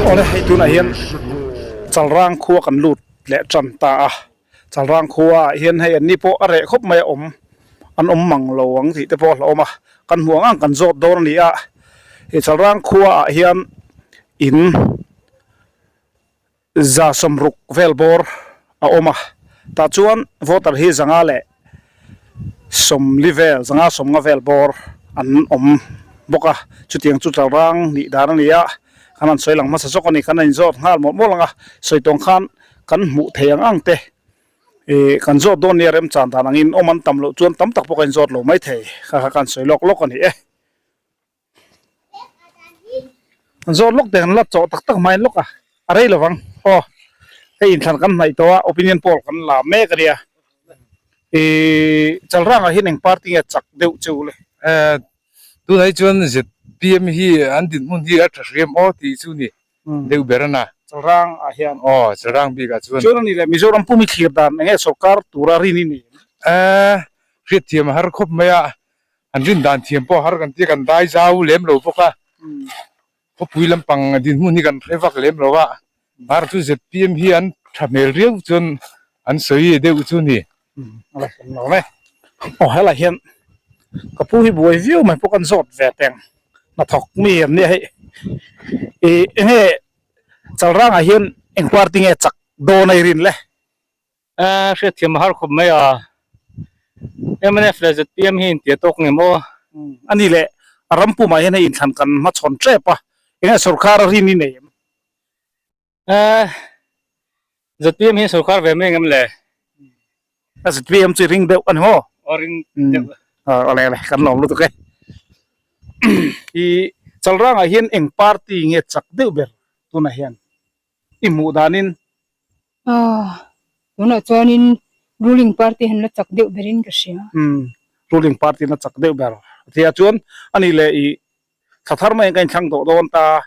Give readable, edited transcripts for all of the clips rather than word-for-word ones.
Awle hei tunah hian Chalrang khua kan lut leh tan ta a, Chalrang khua ah hian hei an ni pawh a reh khawp mai a awm an awm mang lo ang tih te pawh a hlauhawm a, kan hmuh ang ang kan zawt dawn a ni a, hei Chalrang khua ah hian in. 60 vel bawr a awm a, tah chuan voter hi 500 leh 40 vel, 500 50 vel bawr an awm bawk a, chutiang chu Chalrang nih dan a ni a, kan han sawi lang hmasa zawk a ni, kan han inzawt nghal mawlh mawlh ang a, sawi tawng khan kan hmuh thei ang ang te ih kan zawt dawn nia remchan dan angin awm an tam loh chuan tam tak pawh ka inzawt lo maithei, kha kha kan sawi lawk lawk a ni e. Zawt lawk te kan la chawh tak tak hmain lawk a, a rei lovang aw. Hei inthlan kan hnaih tawh a, opinion poll kan la mek a nia. Ihh Chalrangah hian eng party nge chak deuh che u le? Eh tunah hi chuan zpm hi an dinhmun hi a tha hriam aw tih chu ni deuh ber a na. Chalrangah hian. Aw Chalrang bikah chuan. Chuan a ni le Mizoram pum i thlir dan eng nge sorkar tura rin i nei em? Eh hriatthiam a har khawp mai a, An rin dan thiam pawh har kan tia kan dai zau lem lo bawk a, khawpui lampang dinhmun hi kan hre vak lem lo a, mar chu zpm hi an tha hmel riau chuan an sawi deuh chu ni. Aw helai hian ka pu hi buai viau mai pawh kan zawt ve teng hnathawk mi an nia hei ih enge Chalrangah hian eng party nge chak dawn a i rin le? A hriatthiam a har khawp mai a, mnf leh zpm hi intia tawk nge maw? A ni leh, a ram pumah hian hei inthlan kan hmachhawn tep a, enge sorkar a rin i nei em? A, zpm hi sorkar ve mai engem le? A zpm chu i ring deuh a ni maw? Aw ring deuh. Awle awle, kan lawm lutuk e. I Chalrangah hian eng party nge chak deuh ber tunah hian? I hmuh danin. Aw, tunah chuanin ruling party han la chak deuh berin ka hria. Umm, ruling party an la chak deuh ber. Tia chuan ani leh i thla thar mai ka inthlang tawh dawn ta,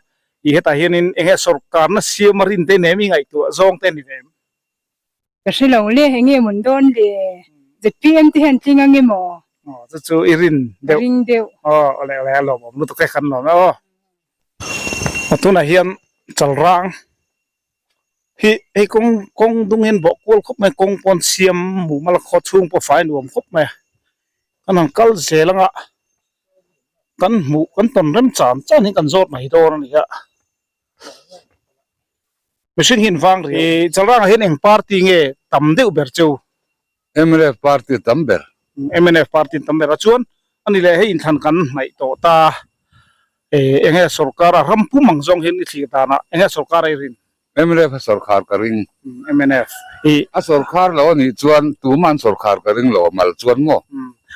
i hetah hianin eng nge sorkarna siam a rin te nem i ngaihtuah zawng te a ni ve em? Ka hre lo le, eng nge mawn dawn le? Zpm te hian tling ang emaw? Aw, chu chu i rin deuh. Ka ring deuh. Aw, awle awle a lawmawm lutuk e, kan lawm e aw. Aw tunah hian Chalrang hi hei kawng kawng dung hian bawh kual khawp mai kawng pawn siam mumal a khaw chhung pawh fai nuam khawp mai a kan han kal zel anga kan hmuh kan tawn rem chan chan hi kan zawt mai dawn a ni a mihring hi an vang rih Chalrangah hian eng party nge tam deuh ber chu. Mnf party tam ber. Mnf party tam ber a chuan a ni leh hei inthlan kan hnaih tawh ta eng nge sorkar a ram pum ang zawng hian i thlir dan ah eng nge sorkar a i rin? Mnf a sorkar ka ring. Mnf i. A sorkar lo a nih chuan tumah an sorkar ka ring lo a mal chuan maw?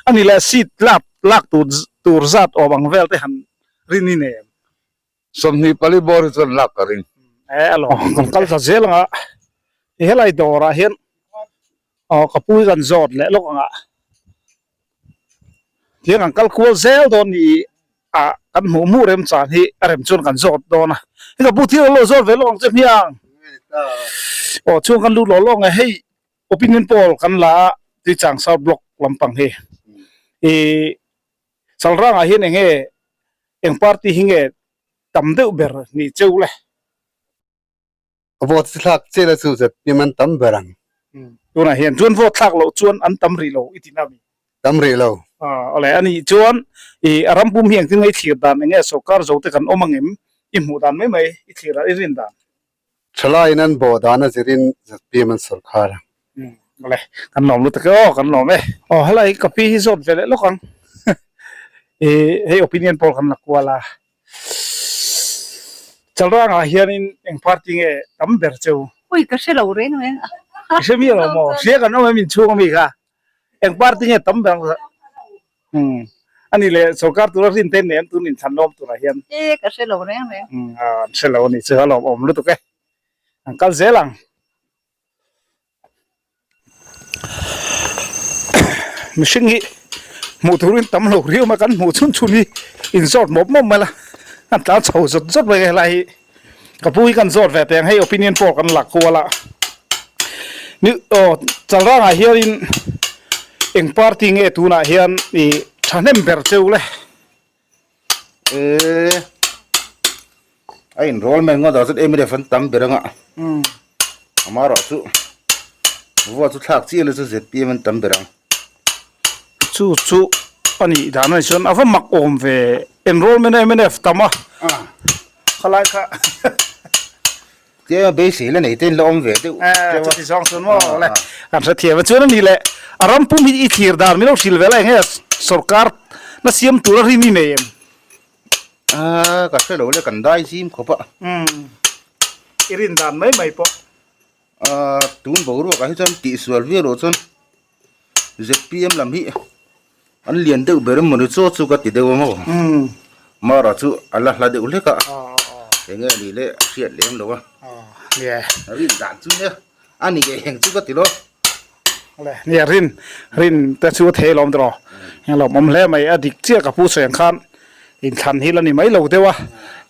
A ni leh seat lak lak tur tur zat awm ang vel te han rin i nei em? 24 bawr hi chuan lak ka ring. E a lawm kan kal ta zel anga i helai dawrah hian aw ka pu hi kan zawt leh lawk anga tiang kan kal kual zel dawn ni ah kan hmuh hmuh rem chan hi a rem chuan kan zawt dawn a hei ka pu thil an lo zawt ve lawk ang che hmiang aw chhung kan lut lawk lawk ang e hei opinion poll kan la a Tuichang South Block lampang hi ih Chalrangah hian eng nge eng party hi nge tam deuh ber ni cheu le? Vote thlak chiah la chu zpm an tam ber ang. Tunah hian chuan vote thlak loh chuan an tam rih lo i ti na mi? Tam rih lo. Awle a nih chuan i a ram pum hi engtin nge i thlir dan eng nge sorkar zo te kan awm ang em i hmuh dan mai mai i thlir a i rin dan? Thalaiin an bawh dan a zirin zpm an sorkar a. Awle, kan lawm lutuk e aw, kan lawm e. Aw helai ka pi hi zawt ve leh lawk ang. I hei opinion poll kan la kual a. Chalrangah hianin eng party nge tam ber cheu? Ui ka hre lo reng reng a. I hre miah lo maw? Hria kan awm em inchhung ami kha? Eng party nge tam ber ang? Umm a ni le sorkar tura rin te nen tun inthlan lawm turah hian. E ka hre lo reng reng. Umm an hre lo a ni chu a lawm awm lutuk e. An kal zel ang. Mihring hi hmuh turin tam lo riau mai kan hmuh chhun chhun hi inzawt mawp mawp mai la an tlan chho zawt zawt mai helai hi. Ka pu hi kan zawt ve teh ang hei opinion poll kan la kual a ni aw Chalrangah hianin eng party nge tunah hian ih thahnem ber cheu le. Eee a enrollment ngawt ah chuan mnf an tam ber anga amaherawhchu vote chu thlak chiah lo chu zpm an tam ber ang. Chu chu a nih dan a ni chuan a va mak awm ve enrollment a mnf tam a khalai kha. Tia beisei la nei te in la awm ve deuh teuh a. Chuti zawng chuan maw le kan hrethiam a chuan a ni le a ram pum hi i thlir dan min lo hrilh ve la eng nge sorkar na siam tur a rin i nei em? A ka hre lo le kan dai zim khawp a. Umm i rin dan mai mai pawh. A tun boruak ah hi chuan tihsual viau loh chuan zpm lam hi an lian deuh ber emaw ni chaw chu ka ti deuh a maw mara chu a la hla deuh hlek a eng nge ni le a hriat lem lo a rin dan chu nia a ni ngei ang chu ka ti lo nia rin rin te chu a thei lawm tawh eng lawm awm hle mai a dik chiah ka pu sawi ang khan inthlan hi la ni mai lo deuh a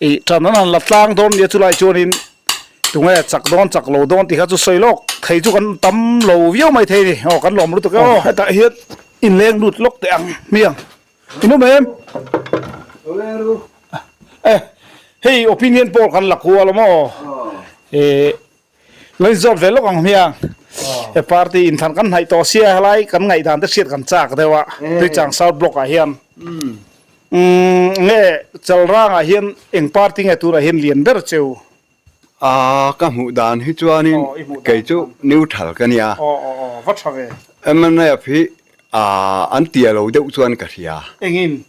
ih tan an han la tlang dawn nia chulai chuanin Tunge chak dawn chak lo dawn tih kha chu sawi lawk thei chu kan tam lo viau mai thei ni. Aw kan lawm lutuk e aw hetah hian inleng lut lawk teh ang hmiang. In awm em? Eh hei opinion poll kan la kual awm aw. Eh lo inzawt ve lawk ang hmiang. He party inthlan kan hnaih tawh sia helai kan ngaihdan te hriat kan chak deuh a Tuichang South Block ah hian. Umm nge Chalrangah hian eng party nge tunah hian lian ber cheu? A ka hmuh dan hi chuanin kei chu neutral ka nia. Aw aw aw va tha ve. Mnf hi an tia lo deuh chuan ka hria. Engin?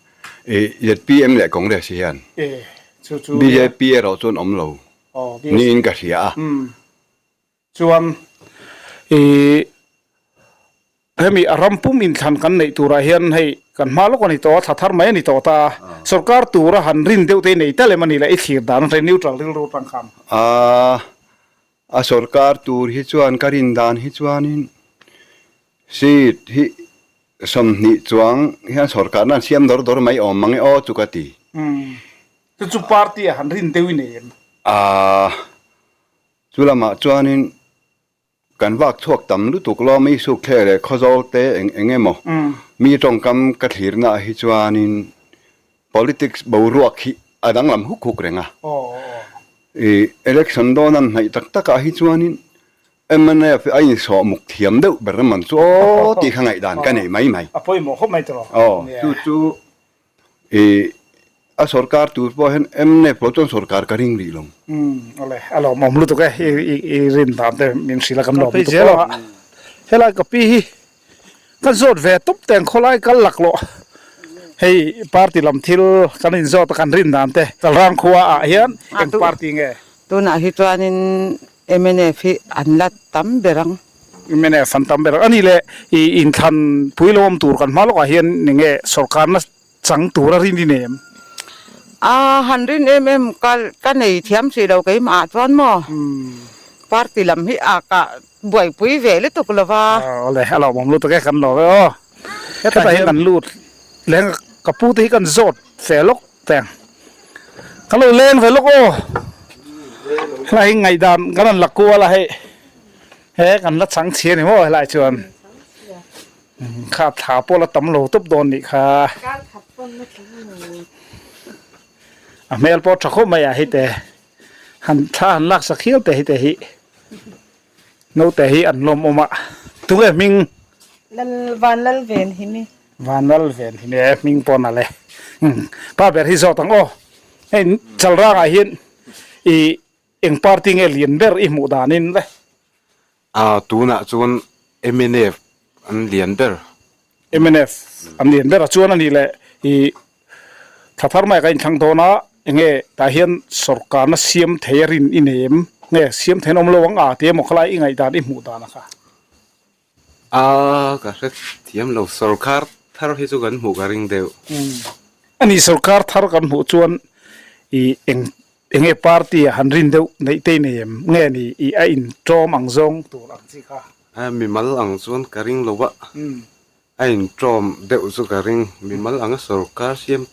I zpm leh Congress hian. E chu chu. Bjp erawh chuan awm lo niin ka hria a. Chuan i hemi a ram pum inthlan kan neih turah hian hei kan hma lawk a ni tawh a, thla thar mai a ni tawh ta a, sorkar tura han rin deuh te hi nei tal em a ni le i thlir dan atangin neutral rilru atang khan. A, a sorkar tur hi chuan ka rin dan hi chuanin seat hi 20 chuang hian sorkarna an siam dawr dawr mai awm mang e aw chu ka ti. Umm, chu chu party a han rin deuh i nei em? A, Chu lamah chuanin kan vak chhuak tam lutuk lo, mi suk thleh leh khawzawl te eng eng emaw mi tawngkam ka thlirnaah hi chuanin politics boruak hi a danglam huk huk reng a. I election dawn an hnaih tak takah hi chuanin mnf a insawh muk thiam deuh ber man chu aw tih kha ngaihdan ka nei mai mai. A pawimawh khawp mai tawh. Aw, chu chu I a sorkar tur pawh hian mnf lo chuan sorkar ka ring rih lo. Umm awle a lawmawm lutuk e i i i rin dan te min hrilh a kan lawm lutuk zel a helai ka pi hi ka zawt ve tawp teng khawlai kal laklawh hei party lam thil kan in zawt a kan rin dan te Chalrang khua ah hian eng party nge tunah hi chuanin mnf hi an la tam ber ang. Mnf an tam ber a ni le i inthlan pui lo awm tur kan hma lawkah hian eng nge sorkarna chang tur a rin i nei em? A han rin em em ka ka nei thiam si lo keimah chuan maw party lam hi a ka buaipui ve lutuk lo va. Awle a lawmawm lutuk e kan lawm e aw. Hetah hian kan lut leng ka pu te hi kan zawt ve lawk teng. Ka lo leng ve lawk aw. Helai hi ngaihdan kan rawn la kual a hei. He kan la chang chhia ni maw helai chuan kha thla pawh la tam lo tawp dawn nih kha a hmel pawh tha khawp mai a hei te han thla han lak sak hial te hei te hi naute hi an lawm awm a tunge hming Lal van lal ven hi mi van lal ven hi mi e hming pawh na le pa ber hi zawt ang aw hei chalrangah hian ih Eng party nge lian ber i hmuh danin le? A, tunah chuan mnf an lian ber. Mnf an lian ber a chuan a nih leh i thla thar mai ka inthlang dawn a, enge tah hian sorkarna siam thei a rin i nei em? Nge siam thei an awm lo ang a ti emaw khalai i ngaihdan i hmuh dan a kha? A, ka hre thiam lo, sorkar thar hi chu kan hmuh ka ring deuh. A ni, sorkar thar kan hmuh chuan i eng enge party ah han rin deuh neih te i nei em? Nge ni i a in ṭawm ang zawng tur ang chi kha? A, mimal ang chuan ka ring lo a, a in ṭawm deuh chu ka ring, mimal anga sorkar siam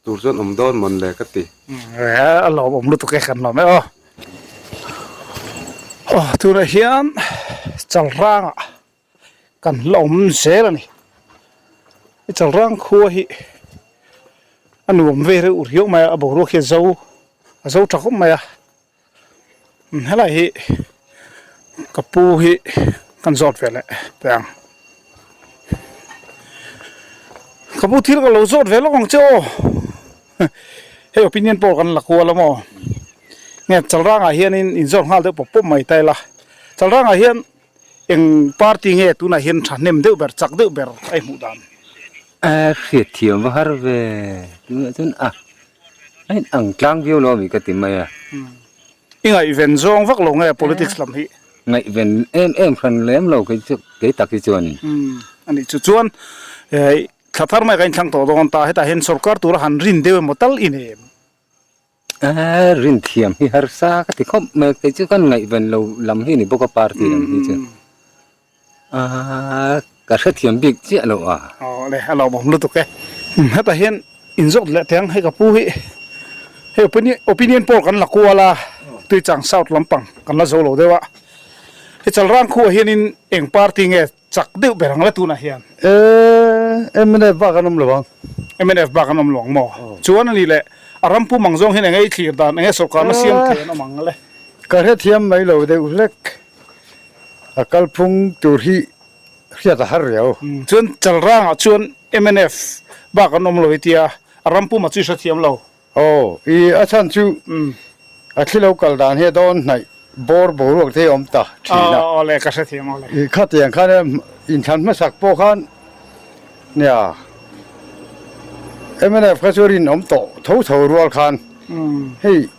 Tur chuan awm dawn mawn le ka ti. A lawmawm lutuk e kan lawm e aw. Aw tunah hian Chalrangah kan la awm zel a ni. Chalrang khua hi. A nuam ve reuh riau mai a, a boruak hi a zo a zo tha khawp mai a. Helai hi ka pu hi kan zawt ve leh teh ang. Ka pu thil ka lo zawt ve lawk ang che aw. Hei opinion poll kan la kual a maw. Nge Chalrangah hianin inzawt nghal deuh pawp pawp mai ta ila. Chalrangah hian Eng party nge tunah hian thahnem deuh ber, chak deuh ber a i hmuh dan? A hriat thiam va har ve, tunah chuan a a in ang tlang viau lo ami ka ti mai a. I ngaihven zawng vak lo nge politics lam hi? Ngaihven em em hran lem lo kei chu kei tak hi chuan. A nih chu chuan thla thar mai ka inthlang tawh dawn ta, hetah hian sorkar tura han rin deuh emaw tal i nei em? Eee rin thiam hi harsa ka ti khawp mai kei chu kan ngaihven lo lam hi a ni bawk a party lam hi chu aaa ka hrethiam bik chiah lo a. Aw le a lawmawm lutuk e. Hetah hian inzawt leh teh ang hei ka pu hi hei opinion opinion poll kan la kual a Tuichang South lampang kan la zo lo deuh a hei Chalrang khuah hianin eng party nge Chak deuh ber ang la tunah hian. E, mnf bak an awm lo ang. Mnf bak an awm lo ang maw? Chuan a nih leh, a ram pum ang zawng hian enge i thlir dan, enge sawrkarna siam thei an awm ang le? Ka hrethiam mai lo deuh hlek. A kalphung tur hi hriat a har riau. Chuan Chalrangah chuan mnf bak an awm lo i tia, a ram pumah chu i hrethiam lo. Aw, i a chhan chu a thli lo kal dan hi a dawn hnaih bawr boruak te hi a awm ta thin a. Aw le, ka hrethiam aw le. I khatiang khan inthlan hmasak pawh khan nia mnf kha chu rinawm tawh tho tho rual khan hei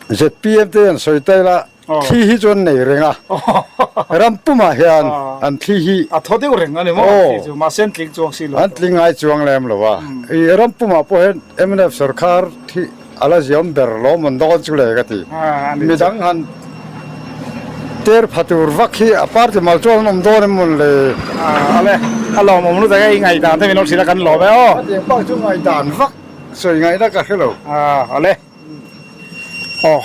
zpm te hian sawi ta ila Thli hi chu an nei reng a, ram pumah hian an thli hi. A thaw deuh reng a ni maw an thli chu, mahse an tling chuang si lo. An tling ngai chuang lem lo a, i ram pumah pawh hian mnf sorkar hi a la ziam ber lawm an dawn chu le ka ti. Midang han ter pha tur vak hi a party mal chuan an awm dawn em mawn le. Ale, a lawmawm lutuk e, i ngaihdan te min lo hrilh a kan lawm e aw. Hetiang bak chu ngaihdan vak sawi ngaihna ka hre lo. Ale. Aw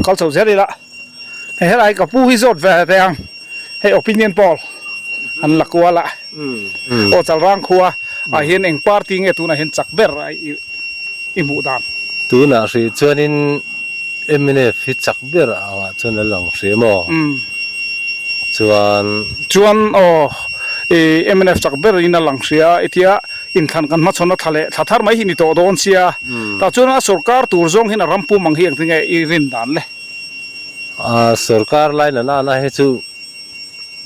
kal chho zel ila hei helai ka pu hi zawt ve teh ang hei opinion poll an la kual a aw Chalrang khua ah hian eng party nge tunah hian chak ber a i hmuh dan. Tunah hrih chuanin mnf hi chak ber angah chuan a lang hrih maw? Chuan. Chuan aw i mnf chak ber in a lang hrih a i tia inthlan kan hmachhawn a thla leh thla thar mai hi ni tawh dawn sia tah chuan a sorkar tur zawng hian a ram pum ang hi engtin nge i rin dan le? A sorkar lai na nana hi chu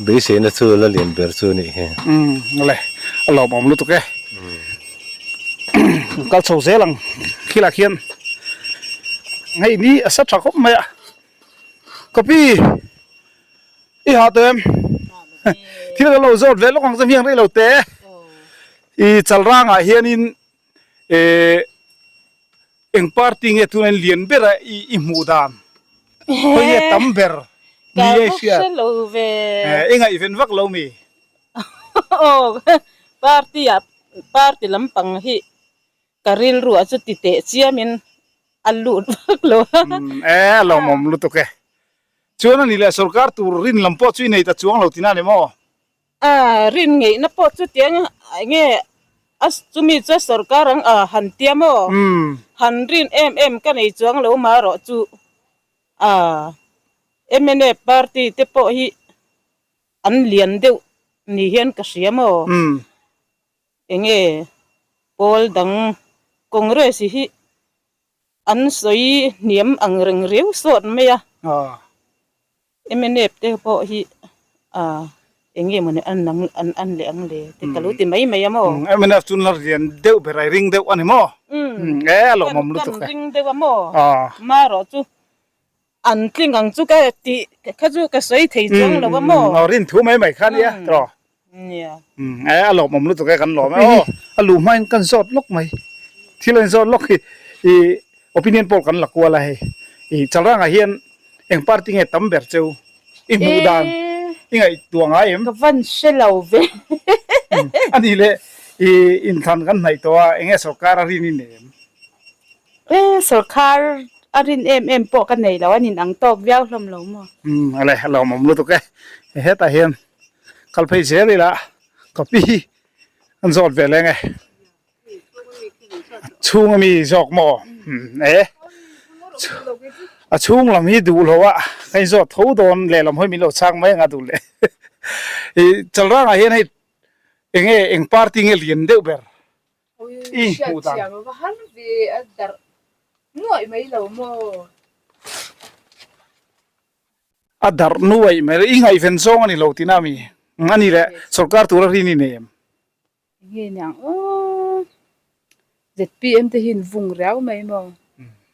beiseina chu la lian ber chu a nih hi. Umm le a lawmawm lutuk e. Kal chho zel ang khilah khian hei ni a sa tha khawp mai a copy. I ha tawh em? Thil ka lo zawt ve lawk ang che hmiang rei lo te. I Chalrangah hianin eh eng party nge tuna in lian ber a i i hmuh dan? Khawi nge tam ber ni e hriat? Ka lo ve. Eh i ngaihven vak lo mi? Aw party ah party lampang hi ka rilru ah chu ti teh chiamin a lut vak lo a. Eh a lawmawm lutuk e. Chuan a ni leh sorkar tur rin lam pawh chu i nei ta chuang lo tina ni maw? A rin ngeihna pawh chu tiang enge a chumi chu sorkar ang a han tia maw? Han rin em em ka nei chuang lo marawh chu a mnf party te pawh hi an lian deuh ni hian ka hria maw? Enge pawl dang Congress hi An sawi hniam ang reng riau sawt mai a. Mnf te pawh hi eng nge mawni an ang an an leh ang le te ka lo ti mai mai a maw. Mnf chu la rian deuh ber a i ring deuh a ni maw? E a lawmawm lutuk e. Kan ring deuh a maw? Marawh chu an tling ang chu ka tih kha chu ka sawi thei chuang lo a maw? Rin thu mai mai kha nia tawh. Nia. Umm e a lawmawm lutuk e kan lawm e aw. A luh hmain kan zawt lawk mai. Thil a inzawt lawk hi i opinion poll kan la kual a hei. I Chalrangah hian eng party nge tam ber cheu i hmuh dan i ngaihtuah ngai em? Ka van hre lo ve. A nih leh i inthlan kan hnaih tawh a eng nge sorkar a rin i nei em? E sorkar a rin em em pawh ka nei lo a nin ang tawk viau hlawm lo maw? Umm a le a lawmawm lutuk e. Hetah hian Kal phei zel ila ka pi an zawt ve leng e. Chhung ami zawk maw? E. A chhung lam hi duh lo a, ka inzawt tho dawn lehlam hawi min lo chhang mai anga duh leh. I Chalrangah hian hei enge eng party nge lian deuh ber i hmuh dan? A darh nuaih mai lo, i ngaihven zawng a ni lo tihna ami? A ni leh sorkar tura rin i nei em? Nge niang aw ZPM te hi in vung riau mai maw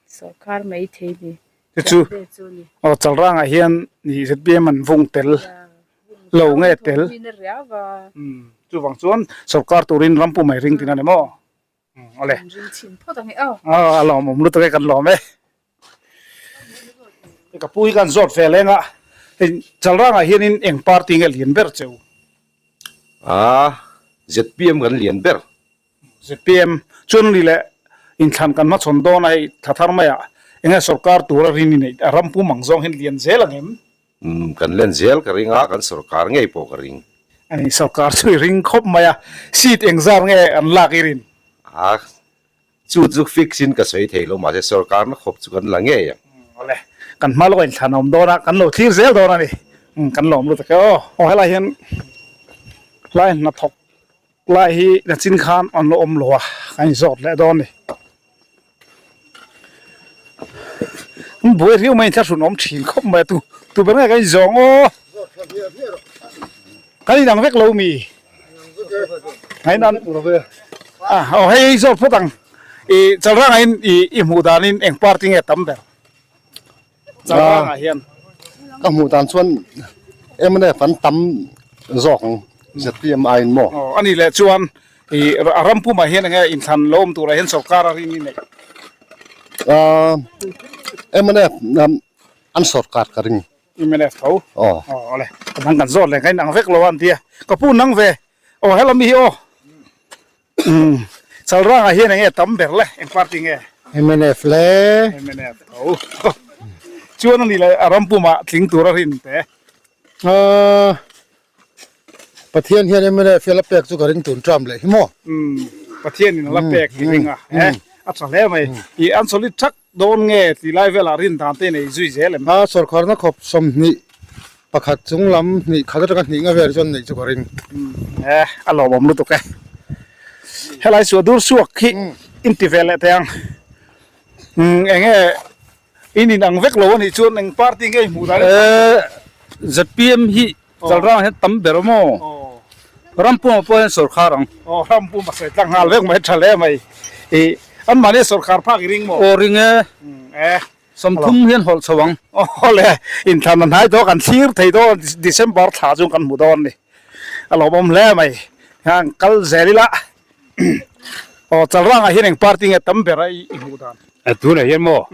sorkar mai thei ni Te chu aw Chalrangah hian ih ZPM an vung tel lo nge tel chuvang chuan sorkar turin ram pumai ring tihna ni maw awle aw a lawmawm lutuk e kan lawm e. Ka pu hi kan zawt ve leng a, hei Chalrangah hianin eng party nge lian ber cheu? Aa, ZPM kan lian ber. ZPM chuan ni leh inthlan kan hmachhawn dawn a hei thla thar maiah eng nge sorkar tura rin i neih a ram pum ang zawng hian lian zel ang em? Umm, kan len zel ka ring a, kan sorkar ngei pawh ka ring. Ani sorkar chu i ring khawp mai a, seat engzar nge an lak i rin? Aa, Chu chu fix in ka sawi thei lo mahse sorkarna khawp chu kan la ngei ang. Awle, kan hma lawk a inthlan a awm dawn a, kan lo thlir zel dawn a ni. Kan lawm lutuk e aw. Aw helai hian lai hnathawk lai hi nachin khan an lo awm lo a, kan inzawt leh dawn a ni. An buai riau mai inthlahrun awm thin khawp mai a tu tu ber nge kan inzawng aw. Kan inang vek lo mi. Aw hei zawt phawt ang i Chalrangah hian i i hmuh danin eng party nge tam ber Chalrangah hian. Ka hmuh dan chuan mnf an tam zawk ang zpm aiin maw. Aw ani leh chuan i a ram pumah hian enge inthlan lo awm turah hian sorkar a rin i neih. Mnf an sorkar ka ring. Mnf tho. Aw. Aw awle. Ka dang kan zawt leh ka inang vek lo a an ti a. Ka pu nang ve. Aw hello mi hi aw. Umm Chalrangah hian enge tam ber le eng party nge? Mnf le. Mnf tho. Chuan ani leh a ram pumah tling tur a rin te. Aaa Pathian hian mnf hi a la pek chu ka ring tun tram leh hi maw? Umm Pathian in a la pek i ring a he a tha hle mai. I an solid thak Dawn nge tih lai velah rin dan te nei zui zel em? A sorkarna khawp 21 chung lam hnih khat atanga hnih nga vel chuan neih chu ka ring. E, a lawmawm lutuk e. Helai suah dur suak hi in ti ve leh teh ang. Eng nge in in ang vek lo a nih chuan eng party nge i hmuh dan? E, zpm hi Chalrang hian tam ber maw? Rampuma pawh hian sawrkhar ang. Aw Rampuma sawi tlang nghal vek mai tha hle mai. I anmahni sawrkhar phak i ring maw? Aw ring e. E. 30 hian hawlh chho ang. Aw le, inthlan a hnai tawh kan thlir thei dawn December thla chu kan hmu dawn ni. A lawmawm hle mai. Hang kal zel ila. Aw Chalrangah hian eng party nge tam ber a i hmuh dan? A tunah hian maw?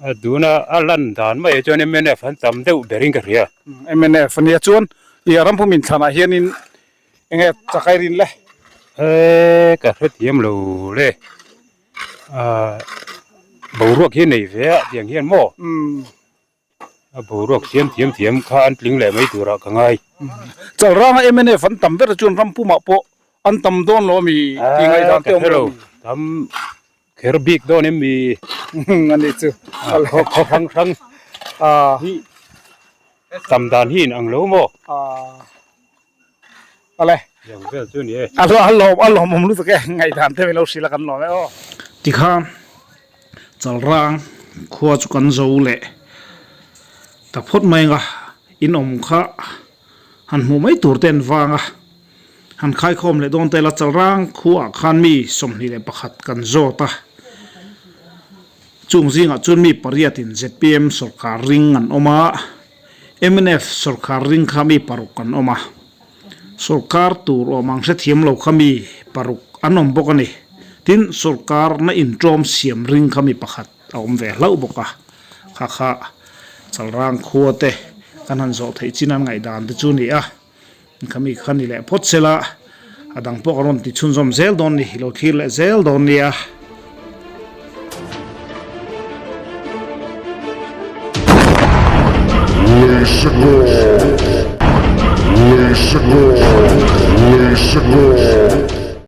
A tuna a lan dan mai chuan mnf an tam deuh berin ka hria. Mnf ania chuan i rampum inthlanah hianin enge chakai rin le? E ka hrethiam lo le. Boruak hi nei ve a tiang hian maw? A boruak siam thiam thiam kha an tling leh mai turah ka ngai. Chalranga mnf an tam ber chuan rampumah pawh an tam dawn lo ami tih ngaihdan te awm lo ami? Tam Kher bik dawn em mi? A nih chu. Khaw khaw hrang hrang hi tam dan hi in ang lo maw? Awle. Yang vel chu ni e. A lawm a lawmawm lutuk e ngaihdan te min lo hrilh a kan lawm e aw. Tikhan Chalrang khua chu kan zo leh ta phawt mai anga in awm kha han hmuh mai tur te an vang a. Han khaikhawm leh dawn tel a, Chalrang khuaah khan mi 21 kan zawt a, chung zingah chuan mi pariatin zpm sawrkar ring an awm a, mnf sawrkar ring kha mi paruk an awm a, sawrkar tur awm ang hrethiam lo kha mi paruk an awm bawk a ni. Tin, sawrkarna inṭawm siam ring kha mi pakhat a awm ve hlauh bawk a, kha kha Chalrang khua te kan han zawh theih chin an ngaihdan te chu a ni a. Khami kha ni leh phawt sela, a dang pawh ka rawn ti chhunzawm zel dawn ni, i lo thlir leh zel dawn nia. Let's go. Let's go. Let's go.